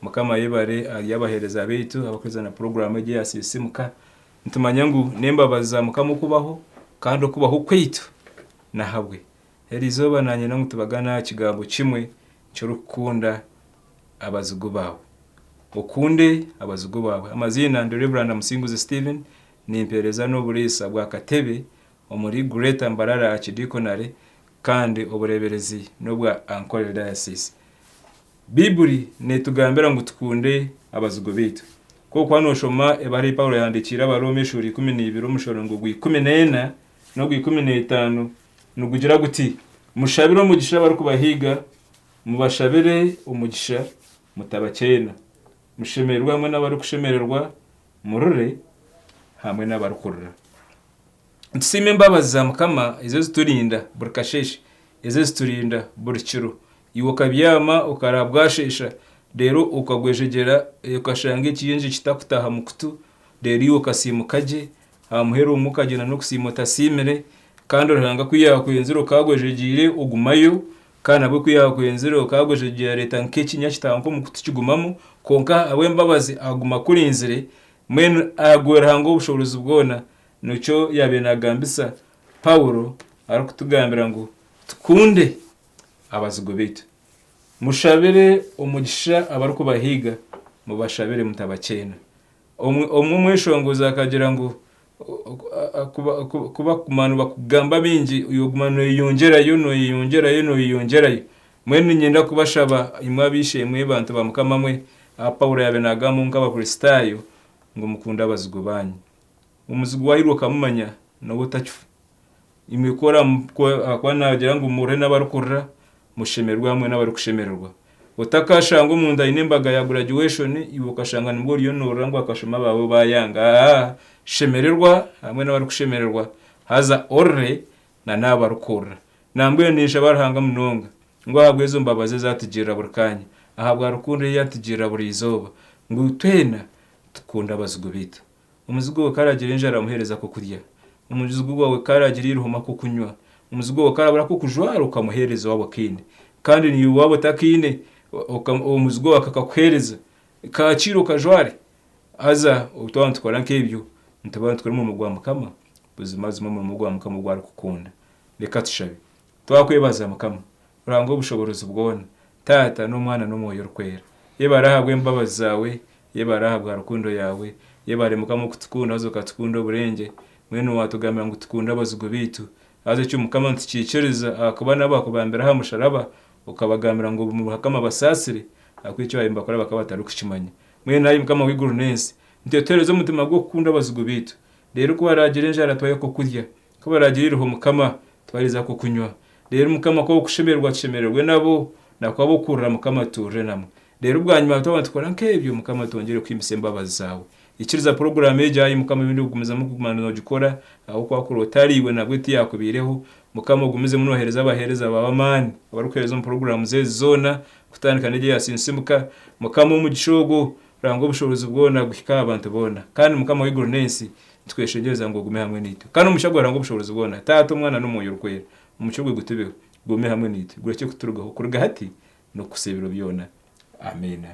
Mukama ayebare ahari abaheereza baitu abarikuheereza na puroguraamu egi eya Sisiimuka. Nitumanya ngu n'embabazi za Mukama okubaho kandi okubaho kwaitu n'ahabwe. Eri izooba naanye ngu tubagane aha kigambo kimwe ky'orikukunda abazigu baawe. Okunde abazigu baawe. Amaziina ndi Rev. Musinguzi Stephen, nimpeereza n'oburiisa bwa Katebe omuri Greater Mbarara Archdeaconry kandi obureeberezi n'obwa Ankole Diocese. Baiburi neetugambira ngu tukunde abazigu baitu. Ku orikuba nooshoma ebaruha ei Paulo yaahandiikiire Abarooma eshuura 12 omushorongo gwa 14 n'ogwa 15 nigugira guti, Mushabire omugisha abarikubahiiga, mubashabire omugisha, mutabakyeena. Mushemererwe hamwe n'abarikushemererwa, murire hamwe n'abarikurira. Nitusiima embabazi za Mukama ezo eziturinda buri kasheeshe, ezo eziturinda buri kiro. Iwe okabyama okaraara bwasheesha reero okagwejegyera okashanga ekiyingi kitakutaaha mu kutu reero iwe okasiimuka gye, aha muheru obumwe okagyenda n'okusiima otasiimire kandi Ruhanga ku yaakwenzire okaagwejegyeire ogumayo kandi nabwo ku yaakwenzire okaagwejegyeire areeta nk'ekinya kitaaha nk'omu kutu kigumamu kwonka ahabw'embabazi aguma akurinzire mbwenu ago Ruhanga ow'obushoboorozi bwona Nikyo yaabaire naagambisa Paulo arikutugambira ngu tukunde abazigu baitu. Mushabire omugisha abarikubahiiga, mubashabire mutabakyeena. Omwe omweshongozi akagira ngu ku bakumara nibakugamba bingi, iwe oguma nooyeyongyerayo, nooyeyongyerayo, nooyeyongyerayo. Mbwenu niinyenda kubashaba imwe ab'eishe-emwe bantu ba Mukama mwe, aha Paulo yaabaire naagamba nk'Abakristaayo ngu mukunde abazigu baanyu. Omuzigu wairwe okamumanya noba otakifa. Imwe ku ahakuba naagira ngu murire n'abarikurira, mushemererwe hamwe n'abarikushemererwa. Otakashanga omuntu aine embaga ya gurajuweshoni iwe okashanga nibwo oriyo noorira ngu akashoma abaawe baayanga. Aa, shemererwa hamwe n'abarikushemererwa haza orire na n'abarikurira. Nambwenu ninshaba Ruhanga munonga ngu ahabw'ezo mbabazi ezi atugirira buri kaanya, ahabwa rukundo ei atugirira buri izooba, ngu twena tukunde abazigu baitu. Omuzigu waawe ku araagira enjara omuheereze ak'okurya. Omuzigu waawe ku araagira eiruhuma ak'okunywa. Omuzigu waawe ku arabura ak'okujwara okamuheereza waaba okaine. Kandi naiwe waaba otakaine, omuzigu waawe akakakuheereza, kaakiire okajware. Haza twaba nitukora nk'ebyo, nituba nitukora omurimo gwa Mukama, buzimazima omurimo gwa Mukama ogu arikukunda. Reka tushabe. Twakwebaza Mukama, Ruhanga ow'obushoboorozi bwona, Taata n'Omwana n'Omwoyo Orikwera. Yebare ahabw'embabazi zaawe, yebare ahabwa rukundo yaawe, yebare Mukama okutukunda haza okatukunda oburengye, mbwenu waatugambira ngu tukunde abazigu baitu. Haza ekyo Mukama nitukiikiriza ahakuba nabo bakubambire aha musharaba, okabagambira ngu Mukama abasaasire ahakuba eki baabaire nibakora bakaba batarikukimanya. Mbwenu ai Mukama w'eiguru n'ensi, nitwetuheereza omutima gw'okukunda abazigu baitu, reero ku baraagira enjara tubahe ak'okurya, Ku baraagira eiriho Mukama, tubaheereze ak'okunywa. Reero Mukama ku ab'okushemererwa tushemererwe nabo, na ku ab'okurira Mukama turire namwe. Reero bwanyima twaba nitukora nk'ebyo, Mukama twongyere kuhimbisa embabazi zaawe. Ikiriza puroguraamu egi, ai Mukama, ebindi okugumizamu kuguma noogikora, ahabw'okuba kuri otari iwe nabwo tiyaakubaireho. Mukama ogumizemu nooheereza abaheereza baawe amaani, abarikuheereza omu puroguraamu ezi zoona, kutandika n'egi eya Sinsimuka. Mukama omugisha ogwo, Ruhanga w'obushoboorozi bwona guhike aha bantu boona. Kandi Mukama w'eiguru n'ensi, Nitukweshengyereza ngu ogume hamwe naitwe. Kandi omugisha gwa Ruhanga Ow'obushoboorozi bwona, Taata, Omwana, n'Omwoyo Orikwera, omugisha ogwe gutubeho, gugume hamwe naitwe, gurekye kuturugaho, kuruga hati n'okuhitsya ebiro byona. Amiina.